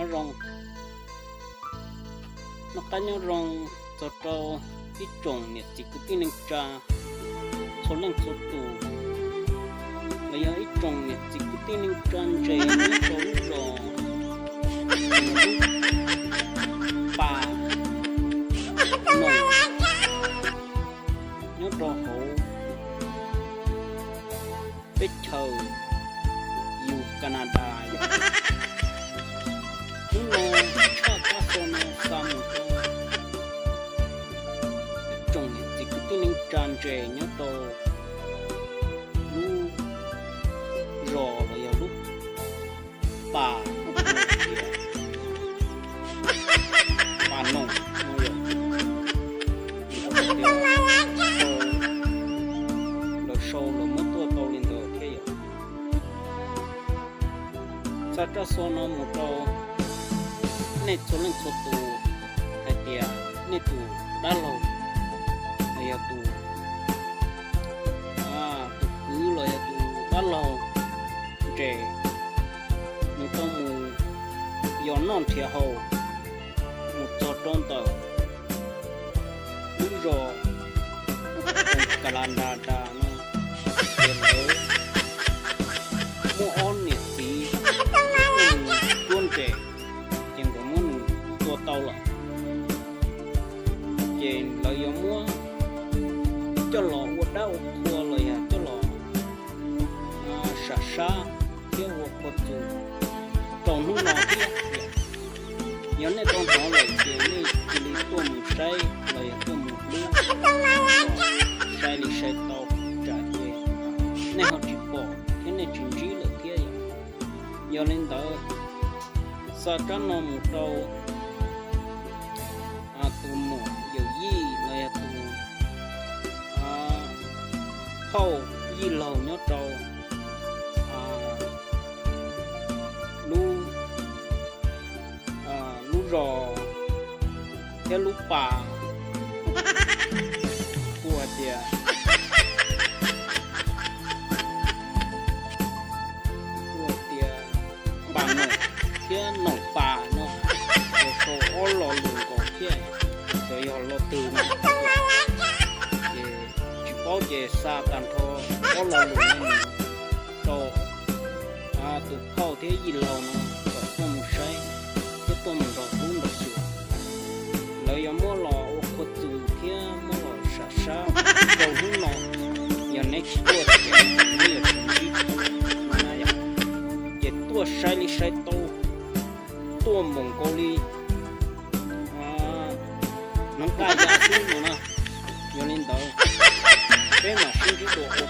Nyob zoo, noj qab nyob zoo txog rau ib tsoom niam txiv kwv tij neej tsa txhua leej txhua tus, los yog ib tsoom niam txiv kwv tij neej tsa ntse nyob rau lub zos Pas Noom nyob rau hauv teb chaws yus Canada yom. Hnub no tshaj tsab xov no xa mus rau ib tsoom niam txiv kwv tij neej tsa ntse nyob rau lub zos los yog lub pas, Pas Noom no yom. Lawv sau lawv muab tuaj tau li ntawd thiab yom. Xa tsab xov no mus rau nej txhua leej txhua tus hais tias nej tus dab laug los yog tus, tus kwv los yog tus dab laug ntse, nws tau mus yos noj nrhiav haus mus txog rau ntawm lub zos Canada no, ces lawv muaj ob niam txiv tuaj mus cuab ntses, ces nkawd muab nws tua tau lawm. Ces lawv yuav muab coj los ua dab ua qhua los yog coj los sam sab thiab ua qhua txus rau hnub no thiab. Yog nej tau hnov lawm ces nej cia li tuaj mus saib los yog tuaj mus hlub, sai li sai tau, tsam ces nej ho tsis pom thiab nej tsis ntsib lawm thiab yom. Yog li ntawd, xa tsab no mus rau tus muam yawm yij los yog tus phauj yij laug nyob rau lub, lub zos thiab lub pas, hu hais tias, hu hais tias Pas Noom thiab Noom Pas no, ces sau ob lo lus nkaus thiab, xyov yog lo twg no, ces tsis paub ces xa tag nrho ob lo lus no mus rau tus phauj thiab yij laug no kom tuaj mus saib thiab tuaj mus nrog hlub nrog xyuas. Lawv yuav muab los ua qhua txus thiab muab los sam sab rau hnub no. Yog neb tsis tuaj ces neb yuav tsis ntsib no na yom. Ces tuaj sai li sai tau, tuaj npaum nkaus li hneev qaj ya xwb no na. Yog li ntawd, peb mam sib ntsib dua ua